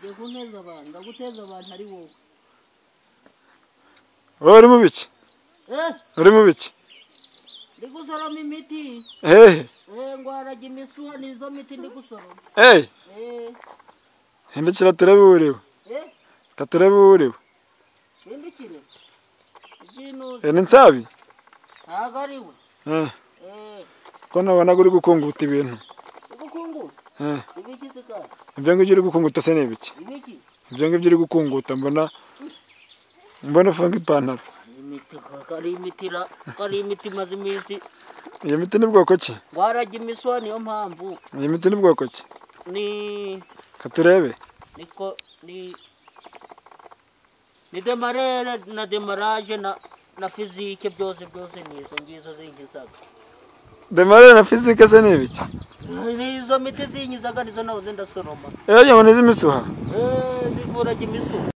Ugiye kunteza abantu, ndaguteza abantu ari wowe. Wowe uri mu biki? Uri mu biki? Ndi gusoroma imiti. Hehe? Ngwaraga imisuha, nizo miti ndi gusoroma. Hindukira turebe uwo uriwe. Reka turebe uwo uriwe. Hindukire. Iby'inuze. Ni Nsabi? Ntabwo ari we. Ko nabonaga uri gukunguta ibintu. Gukunguta? Ibiki se kandi? Ibyo ngibyo uri gukunguta se ni ibiki? Ibiki? Ibyo ngibyo uri gukunguta mbona ufunga ipantaro. Kari imiti imaze iminsi. Iyo miti ni bwoko ki? Ngwaraga imisuha niyo mpamvu. Iyo miti ni bwoko ki? Ni Katurebe. Niko ni demarere na demarage na fizike byose nizo ngizo zinkizaga. Demarere na fizike se ni ibiki? Nizo miti zinkizaga nizo nahoze ndasoroma. Iyo ni iz'imisuha? Zivuraga imisuha.